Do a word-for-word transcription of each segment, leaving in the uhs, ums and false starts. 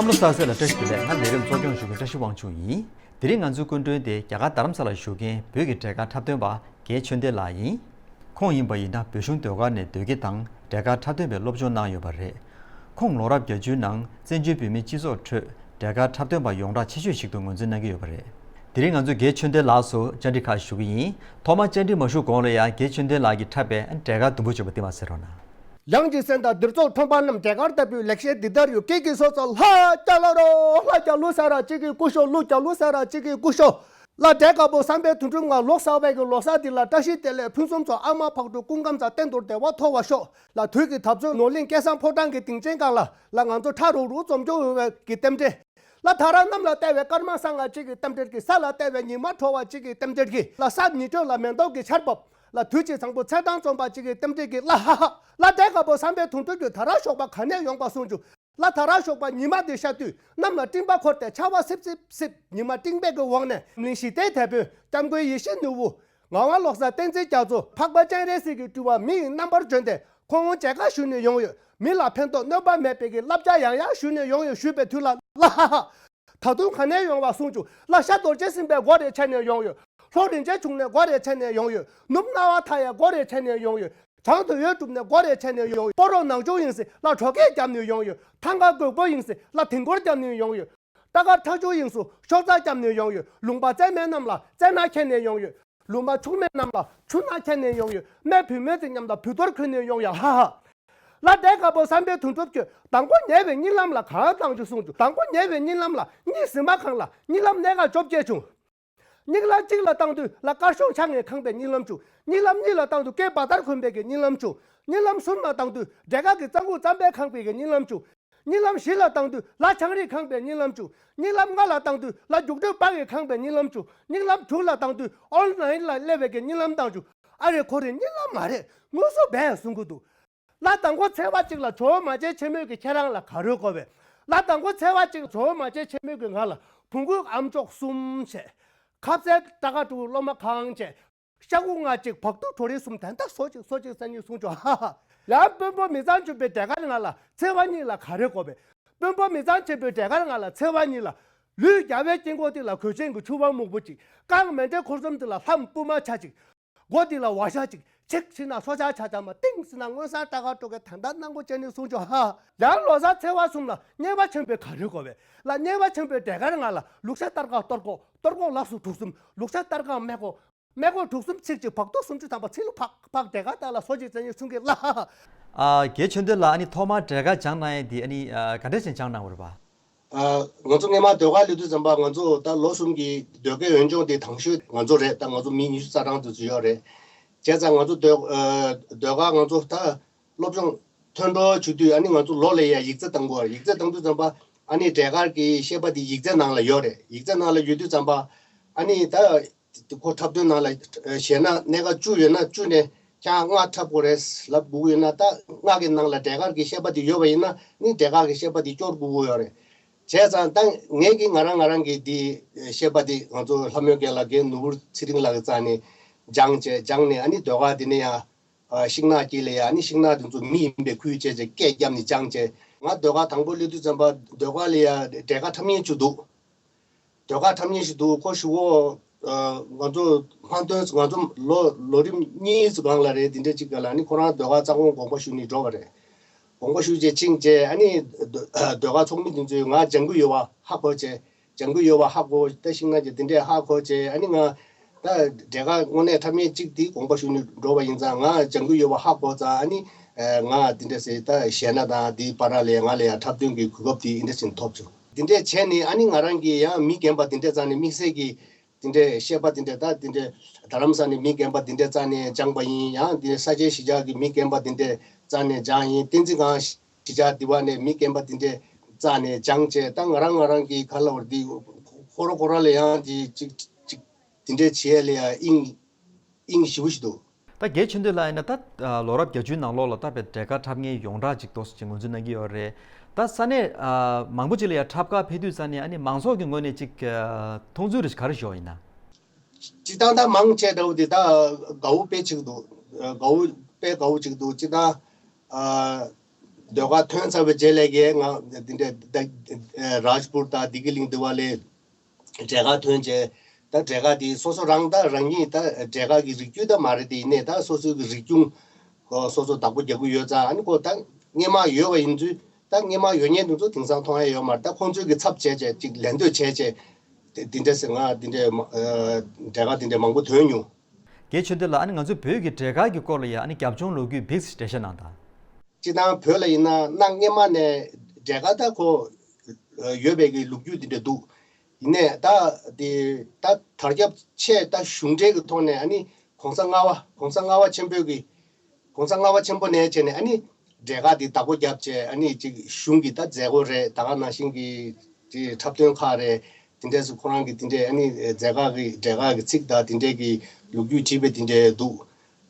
བསམ་བློ་གསར་གསར་ལ་བཀྲ་ཤིས་བདེ་ལེགས། ང་ལས་རིམ་གཙོ་སྐྱོང་ཞུ་མཁན་བཀྲ་ཤིས་དབང་ཕྱུག་ཡིན། དེ་རིང་ང་ཚོའི་སྐུ་མགྲོན་དེ་རྒྱ་གར་རྡ་རམ་ས་ལར་བཞུགས་མཁན་བོད་ཀྱི་འབྲས་དཀར་འཁྲབ་སྟོན་པ་རྒན་ཆོས་ལྡན་ལགས་ཡིན། ཁོང་ཡིན་པ་ཡིན་ན་བོད་གཞུང་ཟློས་གར་ནས་ཟློས་དགེ་དང་འབྲས་དཀར་འཁྲབ་སྟོན་པའི་སློབ་སྦྱོང་གནང་ཡོད་པ་རེད། ཁོང་ལོ་རབས་བརྒྱད་ཅུའི་ནང་བཙན་བྱོལ་བོད་མིའི་སྤྱི་ཚོགས་ཁྲོད་འབྲས་དཀར་འཁྲབ་སྟོན་པ་ཡོངས་གྲགས་ཆེ་ཤོས་ཤིག་ཏུ་ངོས་འཛིན་གནང་གི་ཡོད་པ་རེད། དེ་རིང་ང་ཚོས་རྒན་ཆོས་ལྡན་ལགས་སུ་བཅར་འདྲི་ཁག་ཞུ་གི་ཡིན། ཐོག་མར་བཅར་འདྲི་མ་ཞུ་གོང་ལ་ཡང་རྒན་ཆོས་ལྡན་ལགས་ཀྱིས་འཁྲབ་པའི་འབྲས་དཀར་དུམ་བུ་བརྗོད་པ་དེ་མར་གསན་རོགས་གནང་། ཡང་གཅིག་གསན་དང་། འདིར་ཚོགས་ཁྲོམ་པ་རྣམས། འབྲས་དཀར་ལྟ་བུའི་ལེགས་བཤད་འདི་ལྟར་ཡོད། སྐད་ཀྱི་སོ་སོ་ལྷ་རྒྱལ་ལོ་རོ། ལྷ་རྒྱལ་ལོ་ཟེར་ར་གཅིག་གིས་སྐུ་ཞོག་ལུ་རྒྱལ་ལོ་ཟེར་ར་གཅིག་གིས་སྐུ་ཞོག་ལ། འབྲས་དཀར་པོ་བསམ་འཕེལ་དོན་གྲུབ། ང་ལོ་གསར་པའི་གི་ལོ་གསར་འདི་ལ་བཀྲ་ཤིས་བདེ་ལེགས། ཕུན་སུམ་ཚོགས། ཨ་མ་བག་དྲོ་སྐུ་ཁམས་བཟང་། བསྟན་རྡོར་བདེ་བ་མཐོ་བར་ཤོག་ལ། དུས་ཀྱི་འཐབ་རྩོད་ནོར་གླིང་སྐལ་བཟང་ཕོ་བྲང་གི་སྡིངས་ཆའི་སྒང་ལ། ལ་ང་ཚོ་ཁྲ་རུག་རུག་འཛོམས་འཇུག་ཡོད་པའི་གི་རྟེན་འབྲེལ། ལ་དྷ་ར་གནམ་ལ་བལྟས་པའི་སྐར་མ་བཟང་ང་གཅིག་གི་རྟེན་འབྲེལ་གྱིས། ས་ལ་བལྟས་པའི་ཉི་མ་དྲོ་བ་གཅིག་གི་རྟེན་འབྲེལ་གྱིས། ལ་ས་ཉི་དྲོད་ལ་མེ་ཏོག་གི་ཆར་འབབ། ལ་དུས་ཀྱི་བཟང་པོ་ཚེ་དང་འཛོམས་པ་གཅིག་གི་རྟེན་འབྲེལ་གྱིས། ལ་ཧ་ཧ། ལ་འབྲས་དཀར་པོ་བསམ་འཕེལ་དོན་གྲུབ་ཀྱིས། དྷ་ར་ཞོགས་པ་ག་ནས་ཡོང་བ་གསུངས་བྱུང་། ལ་དྷ་ར་ཞོགས་པ་ཉི་མ་འདི་ཤར་དུས། གནམ་ལ་སྤྲིན་པ་འཁོར་ཏེ་ཆར་པ་སིབ་སིབ་སིབ། ཉི་མ་སྤྲིན་པའི་གི་འོག་ནས། མི་ཞི་བདེའི་དེད་དཔོན་སྐྱབས་མགོན་ཡིད་བཞིན་ནོར་བུ། ངག་དབང་བློ་བཟང་བསྟན་འཛིན་རྒྱ་མཚོ། འཕགས་པ་སྤྱན་རས་གཟིགས་ཀྱི་སྤྲུལ་པ་མི་ཡི་རྣམ་པར་བྱོན་ཏེ། ཁོང་མཇལ་ཁ་ཞུས་ནས་ཡོང་ཡོད། མི་ལ་ཕན་ཐོགས་གནོད་པ་མེད་པའི་གི་བསླབ་བྱ་ཡང་ཡང་ཞུས་ནས་ཡོང་ཡོད་ཞུས་པའི་དུས་ལ། ལ་ཧ་ཧ། ད་དུང་ག་ནས་ཡོང་བ་གསུངས་བྱུང་། ལ་ཤར་རྡོ་རྗེ་སེམས་དཔའི་སྒོ་རེ་ཕྱེ་ནས་ཡོང་ཡོད། ལྷོ་རིན་ཆེན་འབྱུང་གནས་སྒོ་རེ་ཕྱེ་ནས་ཡོང་ཡོད། ནུབ་སྣང་བ་མཐའ་ཡས་སྒོ་རེ་ཕྱེ་ནས་ཡོང་ཡོད། བྱང་དུ་འོད་གྲུབ་ནས་སྒོ་རེ་ཕྱེ་ནས་ཡོང་ཡོད། སྤ་རོ་ནག་ཆུང་ཡིན་ཟེར་ལ་གྲོ་སྐྱེས་བརྒྱབ་ནས་ཡོང་ཡོད། ཐང་ཀ་རྒོད་པོ་ཡིན་ཟེར་ལ་དེང་སྐོར་བརྒྱབ་ནས་ཡོང་ཡོད། རྟ་དཀར་ཁྲ་ཆུང་ཡིན་ཟེར་ཤོག་རྩ་བརྒྱབ་ནས་ཡོང་ཡོད། ལུང་པ་རྩེ་མོའི་གནམ་ལ་རྩེ་ནག་ཁྱེར་ནས་ཡོང་ཡོད། ལུང་པ་ཆུ་མོའི་གནམ་ལ་ཆུ་ནག་ཁྱེར་ནས་ཡོང་ཡོད། སྨད་བུད་མེད་ཚོའི་མཉམ་དུ་བུད་རྡོར་ཁུར་ནས་ཡོང་ཡོད། ཧ་ཧ། ལ་འབྲས་དཀར་པོ་བསམ་འཕེལ་དོན་གྲུབ་ཀྱིས། དང་པོ་ཉལ་བའི་གཉིད་ལམ་ལ་གངས་བཏང་བྱུང་གསུངས་བྱུང་། དང་པོ་ཉལ་བའི་གཉིད་ལམ་ལ་གཉིད་ཟིན་མ་གང་ལ་གཉིད་ལམ་གནད་འགག་བཅོ་བརྒྱད་བྱུང་། གཉིད་ལམ་གཅིག་ལ་བཏང་དུས་ལ་དཀར་གཞུང་ཆག་ངས་ཁེངས་པའི་གཉིད་ལམ་བྱུང་། གཉིད་ལམ་གཉིས་ལ་བཏང་དུས་སྐེ་བ་ལྟར་གོན་པའི་གི་གཉིད་ལམ་བྱུང་། གཉིད་ལམ་གསུམ་ལ་བཏང་དུས་འབྲས་དཀར་གྱི་རྩ་འགུག་རྩམ་པས་ཁེངས་པའི་གི་གཉིད་ལམ་བྱུང་། གཉིད་ལམ་བཞི་ལ་བཏང་དུས་ལ་ཆང་རིགས་ཁེངས་པའི་གཉིད་ལམ་བྱུང་། གཉིད་ལམ་ལྔ་ལ་བཏང་དུས་ལ་རྒྱུགས་སྤྲོད་པ་གིས་ཁེངས་པའི་གཉིད་ལམ་བྱུང་། གཉིད་ལམ་དྲུག་ལ་བཏང་དུས་ཨོན་ལའིན་ལ་སླེབས་པའི་གི་གཉིད་ལམ་བཏང་བྱུང་། ཨ་རེ་ཁོ་རེ་གཉིད་ལམ་མ་རེད། དངོས་སུ་བས་གསུང་གི་འདུག་ལ་དང་པོ་ཚེས་པ་གཅིག་ལ་ཇོ་བོ་མ་བྱན་ཆེན་མོས་ཀྱི་ཁྱེད་རང་ལ་ག་རེ་དགོས་པས། ལ་དང་པོ་ཚེས་པ་གཅིག་ཇོ་བོ་མ་བྱན་ཆེན་མོས་ཀྱི་ང་ལ་བོང་གུའི་ཨམ་ཅོག་གསུམ་བྱས། ཁ་ཟས་སྐྲ་དཀར་དྲུག་སློབ་མ་གང་བྱས། ཤ་ཁུ་ལྔ་གཅིག་བག་ཐུག་གྲོ་རིགས་གསུམ་དན་ད་སོ་གཅིག་སོ་གཅིག་ས་གཉིས་གསུང་ཆོག་ཧ་ཧ། ཡང་དཔོན་པོ་མི་ཚང་ཆེན་པོའི་འབྲས་དཀར་ང་ལ་ཚེས་པ་གཉིས་ལ་ག་རེ་དགོས་པས། དཔོན་པོ་མི་ཚང་ཆེན་པོའི་འབྲས་དཀར་ང་ལ་ཚེས་པ་གཉིས་ལ། ལུས་རྒྱལ་བའི་དཀྱིལ་འཁོར་དེ་ལ་གོས་ཆེན་གྱི་ཕྱུ་པ་སྨུག་པོ་གཅིག་རྐང་མཎྜལ་འཁོར་གསུམ་དེ་ལ་ལྷམ་སྤུ་མ་ཆ་གཅིག་སྒོ་འདི་ལ་བ་ཤ་གཅིག་ཆིག་ཕྱིན་ན་སོ་ཆ་ཆ་ཆ་མ་ཏིང་ཕྱིན་ན་མངོན་སངས་སྐྲ་དཀར་སྤྲོ་གའི་དན་རྟགས་སྣང་གོ་ཅན་ནི་གསུང་ཆོག་ཧ། ཡང་ལོ་གསར་ཚེས་པ་གསུམ་ལ་གཉེར་པ་ཆེན་པོས་ག་རེ་དགོས་པས། ལ་གཉེར་པ་ཆེན་པོའི་འབྲས་དཀར་ང་ལ་ལུག་ཤ་སྟར་ཁ་གཏོར་ཀོ་གཏོར་ཀོ་ལགས་སུ་དྲུག་གསུམ་ལུག་ཤ་སྟར་ཁ་སྨད་ཀོ་སྨད་ཀོ་དྲུག་གསུམ་ཚིག་གཅིག་བག་ཐོག་སུམ་ཅུ་ཐམ་པ་ཚིག་ལུ་ཕག་ཕག་འབྲས་དཀར་དག་ལ་སོ་གཅིག་བཙན་ཡོད་གསུང་གི་ལ་ཧ་ཧ། ཨ་རྒན་ཆོས་ལྡན་ལགས། ཨ་ནི་ཐོག་མར་འབྲས་དཀར་སྦྱངས་གནང་ཡས་འདི་ཨ་ནི་ཨ་ག་འདྲ་ཞིག་སྦྱངས་གནང་བ་རེད་པ། ཨ། ང་ཚོ་སྔས་མ་ཟློས་གར་སླེབས་དུས་ཙམ་པ་ང་ཚོ་ད་ལོ་གསུམ་གྱི་ཟློས་གར་འོས་སྦྱོང་དེ་དང་ཤོས་ང་ཚོ་རེད། ད་ང་ཚོ་མི་ཉི་ཤུ་རྩ་གྲངས་དེ་ཚོ་ཡོད་རེད། བྱས་ཙང་ང་ཚོ་ཟློས་ཨ་ཟློས་གར་ང་ཚོ་ད་སློབ་སྦྱོང་ཐོན་འགྲོ་བྱེད་དུས་ཨ་ནི་ང་ཚོ་ལོ་ལ་ཡ་ཡིག་ཚད་བཏང་དགོས། ཡིག་ཚད་བཏང་དུས་ཙམ་པ་ཨ་ནི་འབྲས་དཀར་གྱི་བཤད་པ་དེ་ཡིག་ཚད་ནང་ལ་ཡོད་རེད། ཡིག་ཚད་ནང་ལ་ཡོད་དུས་ཙམ་པ་ཨ་ནི་ད། ཁོ་འཁྲབ་སྟོན་ནང་ལ་གཞས་སྣ་སྣ་ཁ་བཅུ་ཡོད་ན་བཅུ་ནས་ཀྱང་ལྔ་འཁྲབ་དགོས་རེད་ལབ་དགོས་ཀྱི་ཡོད་ན། ད་ལྔ་གི་ནང་ལ་འབྲས་དཀར་གྱི་བཤད་པ་དེ་ཡོད་པ་ཡིན་ན་ནི་འབྲས་དཀར་གྱི་བཤད་པ་དེ་སྐྱོར་དགོས་ཀྱི་ཡོད་རེད། བྱས་ཙང་ད་ངས་ཀྱིས་ང་རང་ང་རང་གི་དེ་བཤད་པ་དེ་ང་ཚོ་ལྷ་མོའི་རྒན་ལགས་རྒན་ནོར་བུ་ཚེ་རིང་ལགས་ཀྱི་རྩ་ནས་སྦྱངས་བྱས་སྦྱངས་ནས་ཨ་ནི་ཟློས་གར་དེ་ནས་ཡང་ཤིང་ནགས་དཀྱིལ་ལ་ཡ་ཨ་ནི་ཤིང་ནགས་དེ་ཚོ་མི་ཡིན་པའི་ཁུལ་བྱས་བྱས་སྐད་བརྒྱབ་ནས་སྦྱངས་བྱས། ང་ཟློས་གར་དང་པོ་སླེབས་དུས་ཙམ་པ་ཟློས་གར་ལ་ཡ་འབྲས་དཀར་འཁྲབ་མཁན་ཅིག་འདུག་ཟློས་གར་འཁྲབ་མཁན་ཞིག་འདུག་ཁོ་ཞུ་བོ། ང་ཚོ་མ་འདོན་ང་ཚོ་ལོ་ལོ་རིམ་གཉིས་སུ་གང་ལ་རེད། དེ་འདྲ་ཅིག་ག་ལ་ནི་ཁོ་རང་ཟློས་གར་རྩ་དགོངས་དགོངས་པ་ཞུ་ནི་འགྲོ་བ་རེད། དགོངས་པ་ཞུ་རྗེས་ཕྱིན་རྗེས་ཨ་ནི་ཟློས་གར་ཚོགས་མི་དེ་ཚོས་ང་སྦྱང་གི་ཡོད་པ་ཧ་གོ་བྱས། སྦྱང་གི་ཡོད་པ་ཧ་གོ་ད་ཤིང་ནགས་ཀྱི་དེ་འདྲས་ཧ་གོ་བྱས་ཨ་ནི་ང་ད་འབྲས་དཀར་དངོས་གནས་འཁྲབ་མཁན་གཅིག་དེ་དགོངས་པ་ཞུ་ནི་འགྲོ་བ་ཡིན་ཙང་ང་སྦྱང་གི་ཡོད་པ་ཧ་གོ་ཙང་ཨ་ནི་ང་དེ་འདྲས་ཟེར་ད་གཞས་སྣ་དང་དེའི་བར་ལ་ང་ལ་ཡང་འཁྲབ་སྟོན་གྱི་གོ་སྐབས་དེ་འདྲས་ཟིན་ཐོབ་བྱུང་། དེ་འདྲས་བྱས་ནས་ཨ་ནི་ང་རང་གིས་ཡང་མི་རྒན་པ་དེ་འདྲས་རྩ་ནས་དམིགས་བསལ་གྱི་དེ་འདྲས་བཤད་པ་དེ་འདྲས་ད་དེ་འདྲས་རྡ་རམ་ས་ནས་མི་རྒན་པ་དེ་འདྲས་རྩ་ནས་སྦྱངས་པ་ཡིན། ཡང་དེ་ས་ཆའི་གཞིས་ཆགས་ཀྱི་མི་རྒན་པ་དེ་འདྲས་རྩ་ནས་སྦྱངས་ཡིན། བསྟན་འཛིན་སྒང་གཞིས་ཆགས་དེ་བ་ནས་མི་རྒན་པ་དེ་འདྲས་རྩ་ནས་སྦྱངས་བྱས་ད་ང་རང་ང་རང་གི་ག་ལ་བར་དེ་ཁོ་ར་ཁོ་ར་ལ་ཡང་དེ་ཅིག་ཅིག་དེ་འདྲས་བྱས་ལ་ཡང་དབྱིངས་དབྱིངས་ཞེ་པོ་ཞིག་འདུག་ད་རྒན་ཆོས་ལྡན་ལགས་ཡིན་ན་ད་ལོ་རབས་བརྒྱད་ཅུའི་ནང་ལོགས་ལ་ད་བའི་འབྲས་དཀར་འཁྲབ་མཁན་ཡོངས་གྲགས་ཅིག་ཏོག་ཙམ་ཅིག་ངོས་འཛིན་གནང་གི་ཡོད་རེད། ད་ས་གནས་མང་པོ་ཅིག་ལ་ཡང་འཁྲབ་གར་ཕེབས་དུས་ཙ་ནས་ཨ་ནི་མང་ཚོགས་ཀྱི་ངོས་ནས་ཅིག་མཐོང་ཚུལ་རེ་ག་རེ་ཞིག་ཡོད་ཡིན་ན། སྤྱིར་བཏང་ད་མང་ཆེ་འདྲ་བོ་དེ་ད་དགའ་བོ་དཔེ་ཅིག་འདུག་དགའ་བོ་དཔེ་དགའ་བོ་ཅིག་འདུག་སྤྱིར་བཏང་། ཟློས་གར་ཐོན་ཚར་བའི་རྗེས་ལས་ཀྱི་ང་འདི་འདྲའི་ད་རཱཇ་པུར་དང་བདེ་སྐྱིད་གླིང་འདི་བ་ལས་འབྲས་དཀར་ཐོན་རྗེས། ད་འབྲས་དཀར་དེ་སོ་སོ་རང་ད་རང་ཉིད་ད་འབྲས་དཀར་གྱི་རིགས་རྒྱུད་ད་མ་རེད་དེ། ཡིན་ནའི་ད་སོ་སོའི་གི་རིག་གཞུང་ཁོ་སོ་སོ་བདག་པོ་རྒྱག་གི་ཡོད་ཙང་། ཨ་ནི་ཁོ་ད་སྔས་མ་ཡོད་པ་ཡིན་ཚུལ། ད་སྔས་མ་ཡོད་མཁན་དེ་ཚོ་དེང་སང་མཐོང་ཡ་ཡོད་མ་རེད། ད་ཁོང་ཚོས་གི་ཚབ་བྱས་བྱས་ཅིག་ལད་ཟློས་བྱས་བྱས་དེ་འདྲ་ཟེར། ང་དེ་འདྲའི་མ་ཨ་འབྲས་དཀར་དེ་འདྲའི་མང་པོ་ཐོན་མྱོང་། རྒན་ཆོས་ལྡན་ལགས། ཨ་ནི་ང་ཚོའི་བོད་ཀྱི་འབྲས་དཀར་གྱི་སྐོར་ལ་ཡ་ཨ་ནི་རྒྱབ་ལྗོངས་ལོ་རྒྱུས་བིག་ཙམ་འགྲེལ་བཤད་གནང་དང་། སྤྱིར་བཏང་བོད་ལ་ཡིན་ན་གནའ་སྔས་མ་ནས་འབྲས་དཀར་ད་ཁོ་ཡོད་པའི་གི་ལོ་རྒྱུས་དེ་འདྲ་འདུག། ཡིན་ནའི་ད་དེ་ད་དར་ཁྱབ་ཆེ་ད་གཞུང་འབྲེལ་གྱི་ཐོག་ནས་ཨ་ནི་གོང་ས་ལྔ་པ་གོང་ས་ལྔ་པ་ཆེན་པོའི་གི་གོང་ས་ལྔ་པ་ཆེན་པོ་ནས་བྱས་ནས་ཨ་ནི་འབྲས་དཀར་དེ་བདག་པོ་བརྒྱབ་བྱས། ཨ་ནི་ཅིག་གཞུང་གི་ད་མཛད་སྒོ་རེད། ད་ག་ནང་བཞིན་གྱི་ཅིག་འཁྲབ་སྟོན་ཁག་རེད། དེ་འདྲས་སུ་ཁོ་རང་གི་དེ་འདྲས་ཨ་ནི་མཛད་དཀར་གི་འབྲས་དཀར་གི་ཚིག་དང་དེ་འདྲས་ཀྱི་ལོ་རྒྱུས་བྲིས་པའི་དེ་འདྲས་འདུག།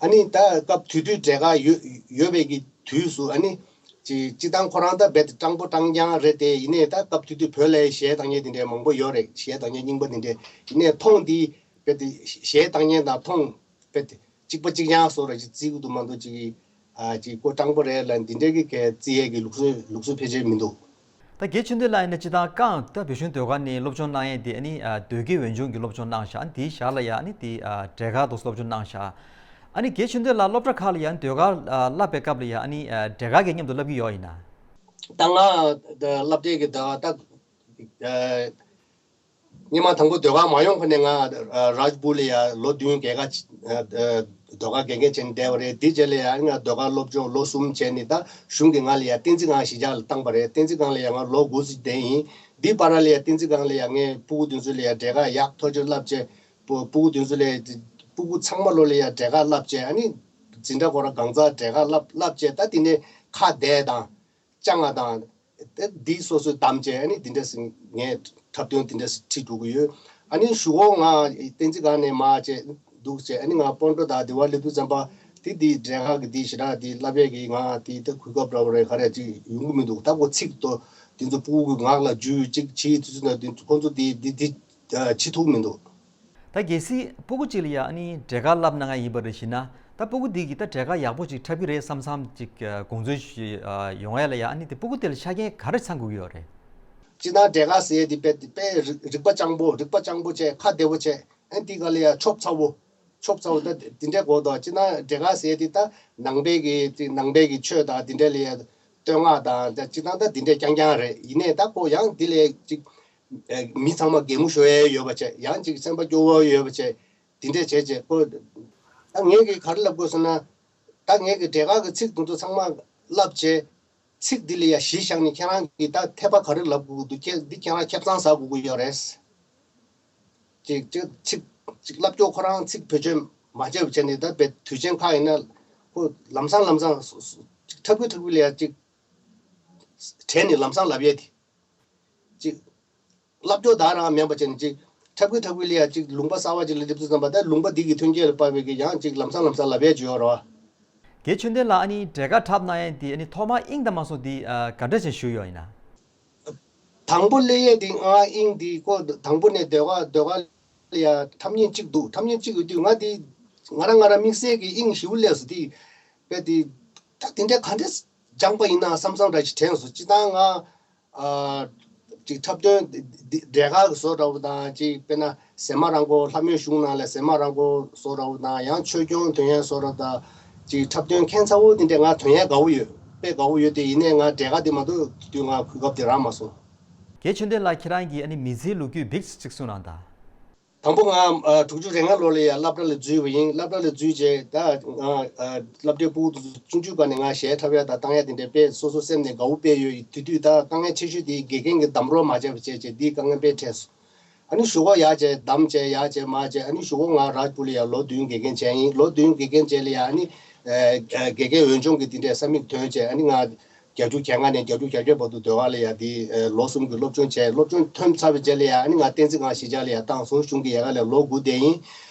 ཨ་ནི་ད་སྐབས་དེ་དུས་འབྲས་དཀར་ཡོད་ཡོད་པའི་གི་དུས་སུ་ཨ་ནི་ཅི་སྤྱི་བཏང་ཁོ་རང་ད་རྦད་དེ་སྤྲང་པོ་སྤྲང་རྐྱང་རེད་དེ། ཡིན་ནའི་ད་སྐབས་དེ་དུས་བོད་ལ་གཞས་བཏང་མཁན་དེ་འདྲས་མང་པོ་ཡོད་རེད། གཞས་བཏང་མཁན་རྙིང་པ་དེ་འདྲས། ཡིན་ནའི་མཐོང་དེ་རྦད་དེ་གཞས་བཏང་མཁན་དང་མཐོང་རྦད་དེ་གཅིག་པ་གཅིག་རྐྱང་བཟོ་འདྲ་ཅིག་བརྩི་གི་འདུག་མ་གཏོགས་ཅིག་ཨ་ཅིག་ཁོ་སྤྲང་པོ་རེད་ལབ་འདི་འདྲའི་གི་གལ་བརྩི་ཡས་ཀྱི་ལུགས་སྲོལ་ལུགས་སྲོལ་ཕལ་ཆེར་མི་འདུག། ད་རྒན་ཆོས་ལྡན་ལགས་ཡིན་ན་སྤྱིར་བཏང་རྐང་ད་བོད་གཞུང་ཟློས་གར་ནས་སློབ་སྦྱོང་གནང་ཡས་དེ་ཨ་ནི་ཨ་ཟློས་གར་འོས་སྦྱོང་གི་སློབ་སྦྱོང་གནང་ཤག། ཨ་ནི་དེའི་ཞར་ལ་ཡ་ཨ་ནི་དེ་ཨ་འབྲས་དཀར་དུ་སློབ་སྦྱོང་གནང་ཤག། ཨ་ནི་རྒན་ཆོས་ལྡན་ལགས་སློབ་གྲྭ་ཁག་ལ་ཡ་ཨ་ནི་ཟློས་གར་ཨ་བསླབ་པའི་སྐབས་ལ་ཡ་ཨ་ནི་ཨ་འབྲས་དཀར་གྱི་མཉམ་དུ་བསླབ་ཀྱི་ཡོད་ཡིན་ན། ད་ང་ད་བསླབ་གྲྭའི་གི་ད་ད་ཨ། སྔོན་མ་དང་པོ་ཟློས་གར་མ་ཡོང་གོང་ནས་ང་ཨ་རཱཇ་པུར་ལ་ཡ་ལོ་བདུན་དགེ་རྒན་ཨ་ཨ་ཟློས་གར་དགེ་རྒན་བྱས་ནས་བསྡད་པ་རེད། དེ་རྗེས་ལ་ཡ་ང་ཟློས་གར་སློབ་སྦྱོང་ལོ་གསུམ་བྱས་ནས་ད་གཞུང་གིས་ང་ལ་ཡ་བསྟན་འཛིན་སྒང་གཞིས་ཆགས་ལ་བཏང་པ་རེད། བསྟན་འཛིན་སྒང་ལ་ཡ་ང་ལོ་དགུ་ཙམ་བསྡད་ཡིན། འདི་བར་ལ་ཡ་བསྟན་འཛིན་སྒང་ལ་ཡ་ངས་སྤུ་གུ་དེ་ཚོ་ལ་ཡ་འབྲས་དཀར་ཡག་ཐག་ཆོད་བསླབ་བྱས། སྤུ་སྤུ་གུ་དེ་ཚོ་ལ་ཡ་སྤུ་གུ་ཚང་མ་ལོ་ལ་ཡ་འབྲས་དཀར་བསླབ་བྱས། ཨ་ནི་འཛིན་གྲྭ་སྐོར་ར་གང་ཚ་འབྲས་དཀར་བསླབ་བསླབ་བྱས། ད་དེ་ནས་ཁ་བརྡས་དང་། ལྕང་ང་དང་། ཨེ་འདི་སོ་སོས་བདམས་བྱས་ཨ་ནི་འདི་འདྲ་ཟིན་ངས་འཁྲབ་སྟོན་འདི་འདྲ་ཁྲིད་འགྲོ་གི་ཡོད། ཨ་ནི་གཞུག་གུ་ང་བསྟན་འཛིན་སྒང་ནས་མར་བྱས་འདུག་བྱས། ཨ་ནི་ང་སྤོན་ཊོ་དང་དེ་བ་སླེབས་དུས་ཙམ་པ་དེ་འདི་འབྲས་དཀར་གི་འདི་ཞེ་དྲག་འདི་བསླབ་ཡས་ཀྱི་ང་དེ་ད་གོ་སྐབས་འདྲ་བོ་རེད་ག་རེ་ཅིག་ཡོང་གི་མི་འདུག། ད་ཁོ་ཚིག་ཏོ་འདི་ཚོ་སྤུ་གུ་གི་ངག་ལ་འཇུས་ཅིག་བྱེད་དུས་ཚོད་ན་འདི་ཚོ་ཁོ་ཚོ་འདི་འདི་འདི་བྱེད་ཐུབ་མི་འདུག། ད་གལ་སྲིད་སྤུ་གུ་གཅིག་ལ་ཡ་ཨ་ནི་འབྲས་དཀར་བསླབ་གནང་ཡ་ཡིན་པ་རེད་ཞེ་ན། ད་སྤུ་གུ་འདི་གིས་ད་འབྲས་དཀར་ཡག་པོ་ཅིག་འཁྲབ་ཀྱི་རེད་བསམ་བསམ་ཅིག་དགོངས་ཚུལ་ཞིག་ཡོང་ཡ་ལ་ཡ་ཨ་ནི་དེ་སྤུ་གུ་དེ་ལ་ཆ་རྐྱེན་ག་རེ་ཚང་དགོས་ཀྱི་ཡོད་རེད། སྤྱིར་བཏང་འབྲས་དཀར་ཟེར་ཡ་དེ་དཔེ་དཔེ་རིག་རིག་པ་སྤྱང་པོ་རིག་པ་སྤྱང་པོ་བྱས་ཁ་བདེ་པོ་བྱས། ཨ་ནི་དེ་ག་ལ་ཡ་ཆོབ་ཚ་བོ་ཆོབ་ཚ་བོ་ད་དེ་འདྲའི་གོ་དོ། སྤྱིར་བཏང་འབྲས་དཀར་ཟེར་ཡ་དེ་ད་ནང་པའི་གི་དེ་ནང་པའི་གི་ཆོས་དང་དེ་འདྲ་ལ་ཡ་བསྟོད་བསྔགས་དང་ད་སྤྱིར་བཏང་ད་དེ་འདྲ་རྐྱང་རྐྱང་རེད། ཡིན་ནའི་ད་ཁོ་ཡང་དེ་ལ་ཡ་ཅིག་མི་ཚང་མ་གད་མོ་ཤོར་ཡ་ཡོད་པ་བྱས། ཡང་ཅིག་སེམས་པ་སྐྱོ་བོ་ཡོད་པ་བྱས། དེ་འདྲས་བྱས་བྱས་ཁོ། ད་ངས་ཀྱིས་ག་རེ་ལབ་དགོས་ཟེར་ན། ད་ངས་ཀྱིས་འབྲས་དཀར་གྱི་ཚིག་དེ་ཚོ་ཚང་མ་བསླབ་བྱས། ཚིག་འདི་ལ་ཡ་གཞི་བཞག་ནས་ཁྱེད་རང་གིས་ད་འཐད་པ་ག་རེ་ལབ་དགོས་ཀྱི་འདུག། ཁྱེད་འདི་ཁྱེད་རང་ཁེ་བཟང་ཟ་དགོས་ཀྱི་ཡོད་རེད། ཅིག་ཅིག་ཚིག་ཅིག་བསླབ་ཕྱོགས་ཁོ་རང་ཚིག་བེད་སྤྱོད་མ་བྱས་པ་བྱས་ནས་ད་དཔེ་དུས་ཆེན་ཁག་ཡིན་ན་ཁོ་ལམ་སང་ལམ་སང་ཅིག་འཁྲབ་ཀྱི་འཁྲབ་ཀྱི་ལ་ཡ་ཅིག་དྲན་ནས་ལམ་སང་ལབ་ཡས་དེ། ཅིག་བསླབ་ཕྱོགས་དག་རང་མེད་པ་བྱས་ནས་ཅིག་འཁྲབ་ཀྱི་འཁྲབ་ཀྱི་ལ་ཡ་ཅིག་ལུང་པ་གསར་པ་ཅིག་ལ་སླེབས་དུས་ཙམ་པ་ད་ལུང་པ་འདི་གི་ཐོན་སྐྱེད་ལ་དཔག་པའི་གི་ཡང་ཅིག་ལམ་སང་ལམ་སང་ལབ་ཡས་ཅིག་ཡོད་རེད་བ། རྒན་ཆོས་ལྡན་ལགས། ཨ་ནི་འབྲས་དཀར་འཁྲབ་གནང་ཡས་འདི་ཨ་ནི་ཐོག་མར་དབྱིངས་དང་མ་སོང་འདི་ཨ་ག་འདྲ་ཞིག་ཞུས་ཡོད་ཡིན་ན། དང་པོ་སླེབས་ཡས་འདི་ང་དབྱིངས་འདི་ཀོ་དང་པོ་ནས་ཟློས་གར་ཟློས་གར་ལ་ཡ་འཁྲབ་མཁན་གཅིག་འདུག། འཁྲབ་མཁན་གཅིག་ཡོད་དུས་ང་འདི་ང་རང་ང་རང་དམིགས་བསལ་གྱི་དབྱིངས་ཞེ་པོ་སླེབས་སོང་། འདི་དཔེ་འདི་ད་དེ་འདྲ་ག་འདྲ་སྦྱངས་པ་ཡིན་ན་བསམ་བསམ་འདྲ་ཞིག་དྲན་སོང་། སྤྱིར་བཏང་ང་ཨ་ཅིག་འཁྲབ་སྟོན་འདི་འདི་འབྲས་དཀར་གྱི་བཟོ་འདྲ་བོ་དང་ཅིག་དཔེར་ན་ཟེ་མ་རང་གོ་ལྷ་མོའི་གཞུང་ནང་ལ་ཟེ་མ་རང་གོ་བཟོ་འདྲ་བོ་དང་ཡང་ཆོས་སྐྱོང་འདོན་ཡས་བཟོ་འདྲ་དང་ཅིག་འཁྲབ་སྟོན་ཁྱད་མཚར་བོ་འདི་འདྲ་ང་འདོན་ཡས་དགའ་བོ་ཡོད། དཔེ་དགའ་བོ་ཡོད་དེ། ཡིན་ནའི་ང་འབྲས་དཀར་འདི་མ་གཏོགས་དུས་ང་གོ་སྐབས་དེ་རག་མ་སོང་། རྒན་ཆོས་ལྡན་ལགས། ཁྱེད་རང་གིས་ཨ་ནི་མི་ཚེའི་ལོ་རྒྱུས་བིག་ཙམ་ཅིག་གསུང་གནང་དང་། དང་པོ་ང་ཨ་དྲུག་ཅུ་རེ་ལྔ་ལོ་ལ་ཡ་སློབ་གྲྭ་ལ་འཛུལ་བ་ཡིན། སློབ་གྲྭ་ལ་འཛུལ་རྗེས་ད་ང་ཨ་སློབ་གྲྭའི་སྤུ་གུ་དེ་ཚོ་ཆུང་ཆུང་སྒང་ནས་ང་གཞས་འཁྲབ་ཡ་དང་བཏང་ཡ་དེ་འདྲ་དཔེ་སོ་སོ་སེམས་ནས་དགའ་བོ་དཔེ་ཡོད། དེ་དུས་ད་དཀའ་ངལ་ཆེ་ཤོས་དེ་དགེ་རྒན་གྱིས་གདམ་རོགས་མ་བྱས་པ་བྱས་བྱས་འདིའི་དཀའ་ངལ་དཔེ་འཕྲད་སོང་། ཨ་ནི་གཞུག་གུ་ཡར་བྱས་གདམ་བྱས་ཡར་བྱས་མར་བྱས། ཨ་ནི་གཞུག་གུ་ང་རཱཇ་པུར་ལ་ཡ་ལོ་བདུན་དགེ་རྒན་བྱས་ཡིན། ལོ་བདུན་དགེ་རྒན་བྱས་ལ་ཡ་ཨ་ནི་ཨ་དགེ་རྒན་འོས་སྦྱོང་གི་དེ་འདྲའི་ས་མིག་ཐོན་བྱས། ཨ་ནི་ང་བརྒྱད་ཅུ་གྱ་ལྔ་ནས་བརྒྱད་ཅུ་གྱ་བརྒྱད་བར་དུ་ཟློས་གར་ལ་ཡ་དེ་ཨ་ལོ་གསུམ་གྱི་སློབ་སྦྱོང་བྱས། སློབ་སྦྱོང་ཐོན་ཚར་བའི་རྗེས་ལ་ཡ་ཨ་ནི་ང་བསྟན་འཛིན་སྒང་གཞིས་ཆགས་ལ་ཡ་བཏང་སོང་། གཞུང་གི་ཡལ་ག་ལ་ལོ་དགུ་བསྡད་ཡིན།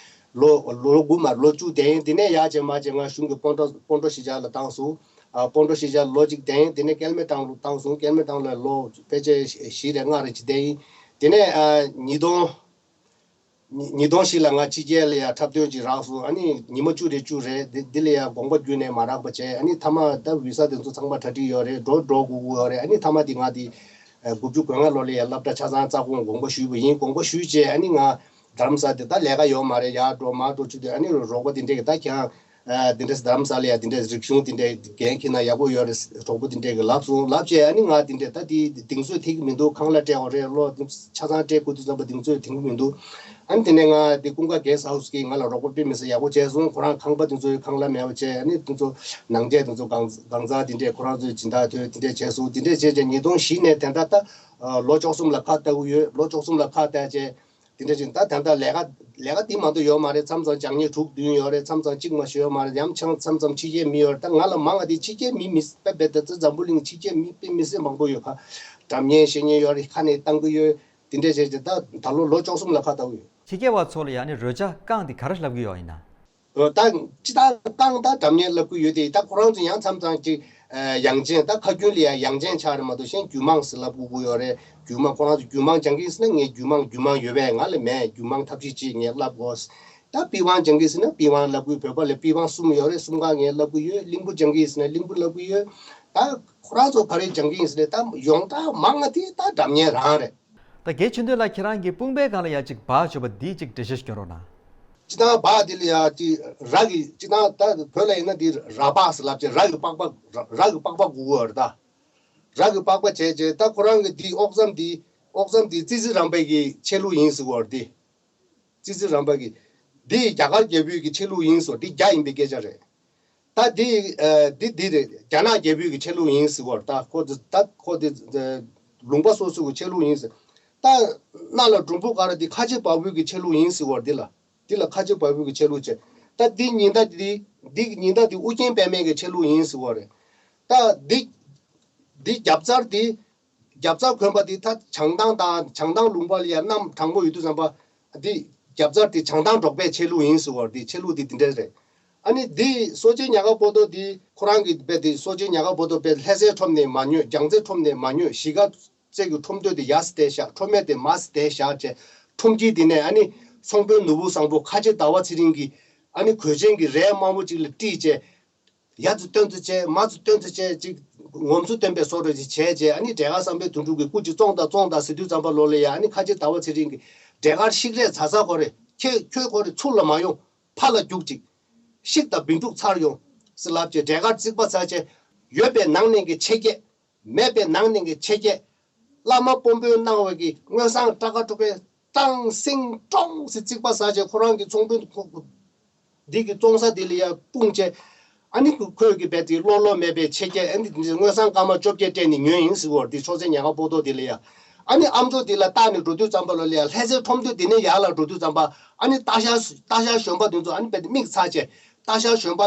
ལོ་ལོ་དགུ་མ་ལོ་བཅུ་བསྡད་ཡིན། དེ་ནས་ཡར་བྱས་མར་བྱས་ང་གཞུང་གི་སྤོན་ཊོ་སྤོན་ཊོ་གཞིས་ཆགས་ལ་བཏང་སོང་། ཨ་སྤོན་ཊོ་གཞིས་ཆགས་ལོ་གཅིག་བསྡད་ཡིན། དེ་ནས་ཀེལ་མེ་ཊའོན་ལ་བཏང་སོང་། ཀེལ་མེ་ཊའོན་ལ་ལོ་ཕལ་ཆེར་བཞི་རེ་ལྔ་རེ་ཅིག་བསྡད་ཡིན། དེ་ནས་ཨ་ཉིས་སྟོང་ ཉིས་ཉིས་སྟོང་བཞི་ལ་ང་ཕྱི་རྒྱལ་ལ་ཡ་འཁྲབ་སྟོན་ཅིག་རག་སོང་། ཨ་ནི་ཉི་མ་བཅུ་རེ་བཅུ་རེ་འདི་འདི་ལ་ཡ་དགོངས་པ་བརྒྱུད་ནས་མ་རག་པ་བྱས། ཨ་ནི་མཐའ་མ་ད་བི་ས་དེ་ཚོ་ཚང་མ་གྲ་སྒྲིག་ཡོད་རེད། འགྲོ་འགྲོ་དགོས་ཀྱི་ཡོད་རེད། ཨ་ནི་མཐའ་མ་དེ་ང་དེ་དགུ་བཅུ་གོ་ལྔ་ལོ་ལ་ཡ་སློབ་གྲྭ་ཆ་ཚང་རྩ་དགོངས་དགོངས་པ་ཞུས་པ་ཡིན། དགོངས་པ་ཞུས་རྗེས་ཨ་ནི་ང་རྡ་རམ་ས་དེ་ད་ལས་ཀ་ཡོད་མ་རེད། ཡར་འགྲོ་མར་འགྲོ་བྱེད་དུས་ཨ་ནི་རོགས་པ་དེ་འདྲས་ཀྱི་ད་ཁྱེད་རང་། ཨ་དེ་འདྲས་རྡ་རམ་ས་ལ་ཡ་དེ་འདྲས་རིག་གཞུང་དེ་འདྲས་འགན་འཁྱེར་ན་ཡག་པོ་ཡོད་རེད། གྲོགས་པོ་དེ་འདྲས་ཀྱིས་ལབ་སོང་། ལབ་བྱས་ཨ་ནི་ང་དེ་འདྲས་ད་དེ་གདེང་ཚོད་ཐེབས་ཀྱི་མི་འདུག་ཁང་གླ་སྤྲད་དགོས་རེད། ལོ་ཆ་ཚང་སྤྲད་དགོས་དུས་ཙམ་པ་གདེང་ཚོད་ཐེབས་ཀྱི་མི་འདུག་ཨ་ནི་དེ་ནས་ང་དེ་ཀུན་དགའ་གེ་སི་ཧའུ་སི་གིས་ང་ལ་རོགས་པ་དཔེ་མི་སྲིད་ཡག་པོ་བྱས་སོང་། ཁོ་རང་ཁང་པ་དེ་ཚོའི་ཁང་གླ་མེད་པ་བྱས། ཨ་ནི་དེ་ཚོ་ནང་ཆས་དེ་ཚོ་གང་གང་ཚང་དེ་འདྲས་ཁོ་རང་ཚོས་སྦྱིན་བདག་ཐོན་དེ་འདྲས་བྱས་སོང་། དེ་འདྲས་བྱས་བྱས་ཉིས་སྟོང་བཞི་ནས་དེ་འདྲ་ད་ལོ་བཅུ་གསུམ་ལ་ཁ་བལྟ་གི་ཡོད། ལོ་བཅུ་གསུམ་ལ་ཁ་བལྟས་བྱས། དེ་འདྲ་ཅིག་ད་ད་ལྟ་ལས་ཀ་ལས་ཀ་དེ་མ་གཏོགས་ཡོད་མ་རེད། མཚམས་མཚམས་སྦྱང་ཉལ་དྲུག་བདུན་ཡོད་རེད། མཚམས་མཚམས་གཅིག་མ་ཞིག་ཡོད་མ་རེད། ཡང་ཆང་མཚམས་མཚམས་ཕྱི་རྒྱལ་མི་ཡོད་རེད། ད་ང་ལ་མང་བ་དེ་ཕྱི་རྒྱལ་མི་མི་དཔེ་དཔེ་ད་ལྟ་འཛམ་བུ་གླིང་ཕྱི་རྒྱལ་མི་དཔེ་མི་སྲིད་མང་པོ་ཡོད། ཁ་སྒྲ་སྙན་བཤད་མཁན་ཡོད་རེད། ཁ་ནས་བཏང་གི་ཡོད། དེ་འདྲ་བྱས་བྱས་ད་ད་ལོ་ལོ་བཅུ་གསུམ་ལ་ཁ་བལྟ་གི་ཡོད། ཕྱི་རྒྱལ་བ་ཚོ་ལ་ཡང་ནི་རོལ་ཆ་བསྐང་དེ་ག་རེ་ལབ་གི་ཡོད་ཡིན་ན། ད་སྤྱི་བཏང་བསྐང་ད་སྒྲ་སྙན་ལབ་གི་ཡོད་དེ། ད་ཁོ་རང་ཚོ་ཡང་མཚམས་མཚམས་ཅིག་ཡང་ཅན། ད་ཁ་རྒྱུན་ལ་ཡང་ཡང་ཅན་ཆགས་རེད་མ་གཏོགས་གཞན་རྒྱུད་མང་ཟེར་ལབ་དགོས་ཀྱི་ཡོད་རེད། རྒྱུད་མང་ཁོ་རང་ཚོ་རྒྱུད་མང་སྦྱང་གི་ཟེར་ན་ངས་རྒྱུད་མང་རྒྱུད་མང་ཡོད་པས་ང་ལ་མེད། རྒྱུད་མང་ཐབས་ཤེས་ཅིག་ངས་ལབ་དགོས། ད་པི་ཝང་སྦྱང་གི་ཟེར་ན་པི་ཝང་ལབ་དགོས། བོད་པ་ལ་པི་ཝང་གསུམ་ཡོད་རེད། གསུམ་ཀ་ངས་ལབ་གི་ཡོད། གླིང་བུ་སྦྱང་གི་ཟེར་ན་གླིང་བུ་ལབ་གི་ཡོད། ད་ཁོ་རང་ཚོ་ག་རེ་སྦྱང་གི་ཡིན་ཟེར་ན་ད་ཡོངས་གྲགས་མང་ང་དེ་ད་སྒྲ་སྙན་རང་རེད། ད་རྒན་ཆོས་ལྡན་ལགས་ཁྱེད་རང་གི་དཔུང་པའི་སྒང་ལ་ཡ་གཅིག་བག་ཡོད་པ་འདི་གཅིག་འགྲེལ་བཤད་ཞུ་རོགས་གནང་། སྤྱི་བཏང་བག་འདི་ལ་ཡ་གཅིག་ར་གི་སྤྱི་བཏང་ད་བོད་ལ་ཡིན་ན་འདི་ར་བག་ཟེར་ལབ་བྱས། ར་གི་པགས་པ་ར་ར་གི་པགས་པ་དགོས་ཀྱི་ཡོད་རེད་ད། ར་གི་པགས་པ་བྱས་བྱས་ད་ཁོ་རང་གི་འདི་དབོག་མཚམས་འདི་དབོག་མཚམས་འདི་ཙི་ཙི་རམ་པའི་གི་ཆས་ལུགས་ཡིན་ཟེར་གྱི་ཡོད་རེད་འདི། ཙི་ཙི་རམ་པ་གི། འདི་རྒྱ་གར་རྒྱལ་པོའི་གི་ཆས་ལུགས་ཡིན་ཟེར། འདི་རྒྱ་ཡིན་པའི་སྐད་ཆ་རེད། ད་འདི་ཨ་འདི་འདི་རེད། རྒྱ་ནག་རྒྱལ་པོའི་གི་ཆས་ལུགས་ཡིན་ཟེར་བར། ད་ཁོ་འདི་ད་ཁོ་འདི་ལུང་པ་སོ་སོའི་གི་ཆས་ལུགས་ཡིན་ཟེར། ད་གནའ་ལ་སྒྲུང་ཕུག་ག་ར་འདི་ཁ་ཆེ་བག་ཕུག་གི་ཆས་ལུགས་ཡིན་ཟེར་བར། འདི་ལ་འདི་ལ་ཁ་ཆེ་བག་ཕུག་གི་ཆས་ལུགས་བྱས། ད་འདི་ཉི་ཟླ་འདི་འདི་ཉི་ཟླ་འདི་ཨུ་རྒྱན་པད་མའི་གི་ཆས་ལུགས་ཡིན་ཟེར་བ་རེད། ད་འདི་འདི་རྒྱབ་རྩར་འདི། རྒྱབ་རྩར་གོན་པ་འདི་ད་བྱང་ཐང་དང་བྱང་ཐང་ལུང་པ་ལ་ཡ་གནམ་གྲང་མོ་ཡོད་དུས་ཙམ་པ། འདི་རྒྱབ་རྩར་འདི་བྱང་ཐང་འབྲོག་པའི་ཆས་ལུགས་ཡིན་ཟེར་བ། འདི་ཆས་ལུགས་འདི་འདི་འདྲ་རེད། ཨ་ནི་འདི་སོ་ཆེ་ཉ་ག་པོ་ཏོ་འདི་ཁོ་རང་གི་དཔེ་འདི་སོ་ཆེ་ཉ་ག་པོ་ཏོ་དཔེ་ལྷ་སའི་ཁྲོམ་ནས་མ་ཉོས། རྒྱལ་རྩེ་ཁྲོམ་ནས་མ་ཉོས། གཞིས་ཀ་རྩེ་གི་ཁྲོམ་སྟོད་དེ་ཡར་བལྟས་བཞག་ཁྲོམ་མེད་དེ་མར་བལྟས་བཞག་བྱས། ཁྲོམ་དཀྱིལ་འདི་ནས་ཨ་ནི་ཚོང་དཔོན་ནོར་བུ་བཟང་པོ་ཁ་ཆེ་ཟླ་བ་ཚེ་རིང་གི་ཨ་ནི་གོས་ཆེན་གྱི་རས་དམར་མོ་ཅིག་ལ་དཀྲིས་བྱས། ཡར་ཚུར་སྟོན་ཚུར་བྱས། མར་ཚུར་སྟོན་ཚུར་བྱས། ཅིག་ངོམ་ཚུར་སྟོན་པའི་བཟོ་འདྲ་ཅིག་བྱས་བྱས། ཨ་ནི་འབྲས་དཀར་བསམ་འཕེལ་དོན་གྲུབ་ཀྱིས་སྐུ་མཁྱེན་བཙོང་དང་བཙོང་དང་ཟེར་དུས་ཙམ་པ་ལོ་ལ་ཡ། ཨ་ནི་ཁ་ཆེ་ཟླ་བ་ཚེ་རིང་གིས་འབྲས་དཀར་ཤིག་རས་ཚ་ཚ་ཁོ་རེ་ཁྱེད་ཁྱོད་ཁོ་རེ་ཚུར་ལ་མ་ཡོང་། ཕར་ལ་རྒྱུག་ཅིག་ཤིག་དང་བིན་ཕྲུག་ཚར་ཡོང་ཟེར་ལབ་བྱས། འབྲས་དཀར་རྩིག་པ་ཟ་བྱས། ཡོད་པའི་ནང་ནས་ཀྱི་ཆེ་བརྒྱད། མེད་པའི་ནང་ནས་ཀྱི་ཆེ་བརྒྱད། བླ་མ་དཔོན་པོས་གནང་བའི་གི་དངོས་བཟང་ཏྲ་ཀ་ཀྲུ་ཀའི་ཀྲང་སིང་ཀྲོང་ཟེར་རྩིག་པ་ཟ་བྱས། ཁོ་རང་གི་ཚོང་དཔོན་ཁོ་འདི་གི་བཙོང་ས་དེ་ལ་ཡ་སྤུངས་བྱས། ཨ་ནི་ཁོས་གི་རྦད་དེ་བློ་ལོ་མེད་པའི་ཆེ་བརྒྱད། ཨ་ནི་དངོས་བཟང་སྐར་མ་བཅོ་བརྒྱད་སྤྲད་ནས་ཉོས་ཡིན་ཟེར་བ་འདི་ཆོས་མཛད་ཉ་ག་པོ་ཏོ་དེ་ལ་ཡ། ཨ་ནི་ཨམ་ཅོག་དེ་ལ་བཏགས་ནས་འགྲོ་དུས་ཙམ་པ་ལོ་ལ་ཡ། ལྷ་སའི་ཁྲོམ་སྟོད་དེ་ནས་ཡར་ལ་འགྲོ་དུས་ཙམ་པ། ཨ་ནི་སྟག་ཤར་སྟག་ཤར་གཞོན་པ་དེ་ཚོ་ཨ་ནི་རྦད་དེ་མིག་ཚ་བྱས། སྟག་ཤར་གཞོན་པ་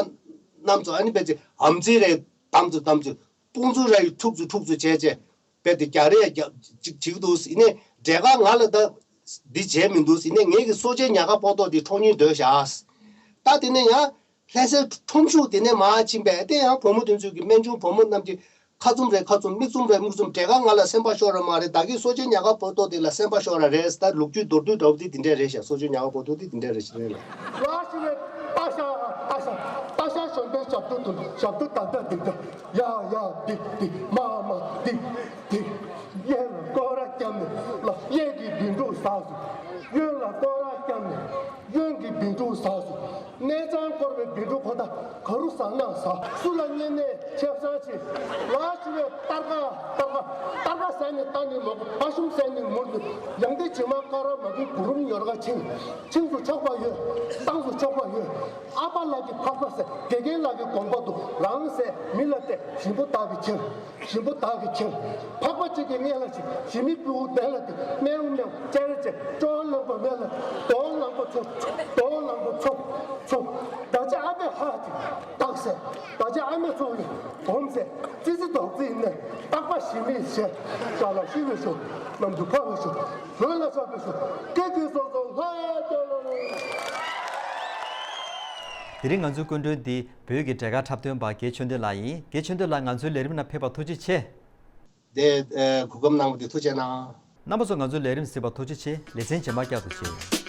རྣམས་ཚོ་ཨ་ནི་རྦད་དེ་ཨམ་ཙི་རེ་བསྡམས་ཚུལ་བསྡམས་ཚུལ། དཔུང་ཚོགས་ར་ཡི་འཁྲུག་ཚུལ་འཁྲུག་ཚུལ་བྱས་བྱས། རྦད་དེ་རྒྱག་རེས་རྒྱག་ཅིག་བྱེད་ཀྱི་འདུག་ཡིན་ནའི་འབྲས་དཀར་ང་ལ་ད་འདི་བྱས་མི་འདུག་ཡིན་ནའི་ངེད་ཀྱི་གསོ་བྱེད་ཉ་ག་པོ་ཏོ་འདི་འཕྲོག་སྙིང་འདོད་བཞག་ད་དེ་ནས་ཡང་ལྷ་སའི་ཁྲོམ་གཞུང་དེ་ནས་མར་ཕྱིན་པས། དེ་ཡང་བུ་མོ་དེ་ཚོས་ཀྱི་སྨན་ཆུང་བུ་མོ་རྣམས་ཀྱིས་ཁ་བཙུམ་རེད་ཁ་བཙུམ། མིག་བཙུམ་རེད་མིག་བཙུམ། འབྲས་དཀར་ང་ལ་སེམས་པ་ཤོར་ར་མ་རེད། ད་གིན་གསོ་བྱེད་ཉ་ག་པོ་ཏོ་དེ་ལ་སེམས་པ་ཤོར་ར་རེད། ད་ལོ་རྒྱུས་མདོར་བསྡུས་འདྲ་བོ་དེ་དེ་འདྲས་རེད་ཤག་གསོ་བྱེད་ཉ་ག་པོ་ཏོ་དེ་དེ་འདྲས་རེད་ཤག་ལ་ཞིག་ནས་ཏ་ཤ་ཏ་ཤ་ཏ་ཤ་གཞོན་པའི་ཞབས་ཏོག་ཏུ་ཞབས་ཏོག་ཏག་ཏག་ཏིག་ཏག་ཡ་ཡ་ཏིག་ཏིག་མ་མ་ཏིག་ཏིག་གཡས་ལ་སྐོར་ར་བརྒྱབ་ནས་ལ་གཡས་ཀྱི་བིན་ཕྲུག་ཟགས་སོང་། གཡོན་ལ་སྐོར་ར་བརྒྱབ་ནས་གཡོན་གྱི་བིན་ཕྲུག་ཟགས་སོང་། གནས་ཆང་བསྐོར་བའི་བིན་ཕྲུག་ཁོ་ད་ག་རུ་ཟགས་ན་ཟགས། སུ་ལ་བསྙེན་གནས་ཆབ་གསང་ཆེ། ལ་ཞུ་བའི་སྟར་ཀ་སྟར་ཀ་སྟར་ཀ་ཟས་ནས་ལྟ་ནས་མོག་པ་ཤུམ་ཟས་ནས་མུར་ནས་ཡང་དེ་བྱེ་མ་ཀ་ར་མ་གི་གུ་རུམ་ཡོར་ག་ཆིང་། ཆིང་སུ་ཆོག་པ་ཡོད། སྟངས་སུ་ཆོག་པ་ཡོད། ཨ་ཕ་ལགས་ཀྱི་འཕགས་པ་ཟེར། དགེ་རྒན་ལགས་ཀྱི་དགོངས་པ་འདུག་རང་ཟས་མི་ལ་སྟེར། ཞིམ་པོ་བདག་གིས་ཁྱེར། ཞིམ་པོ་བདག་གིས་ཁྱེར། འཕགས་པ་གཅིག་གི་མངལ་ལ་ཞིག་ཞི་མི་ཕུ་བོ་དེ་ལ་དེ་སྨན་སྨན་ཅེར་ཅེར་ཀྲོ་ལང་པ་མེ་ལ་དོ་ལང་པ་ཚོ་དོ་ལང་པ་ཚོ་ཚོ། ད་ཆ་ཨ་མས་ཧ་ཅིག་བཏགས་ཟེར། ད་ཆ་ཨ་མས་ཚོ་ཡི་གོམས་ཟེར། ཙི་ཙི་རྡོག་རྩི་ཡིན་ནས་རྟག་པ་ཞི་མི་ཟེར། ས་ལ་ཤི་བའི་ཤོག་རྣམས་སུ་ཕ་བའི་ཤོག་བོད་ལ་ཤོག་པའི་ཤོག་སྐད་ཀྱི་སོ་སོ་ལྷ་ཡ་ལ། དེ་རིང་ང་ཚོའི་སྐུ་མགྲོན་འདི་བོད་ཀྱི་འབྲས་དཀར་འཁྲབ་སྟོན་པ་རྒན་ཆོས་ལྡན་ལགས་ཡིན། རྒན་ཆོས་ལྡན་ལགས་ང་ཚོའི་ལས་རིམ་ནང་ཕེབས་པར་ཐུགས་རྗེ་ཆེ། དེ་གོ་སྐབས་གནང་བ་དེ་ཐུགས་རྗེ་གནང་། རྣམ་པ་ཚོ་ང་ཚོའི་ལས་རིམ་གཟིགས་པར་ཐུགས་རྗེ་ཆེ། ལེ་ཚན་རྗེས་མ་བསྐྱར་དུ་མཇལ་ཡོང་།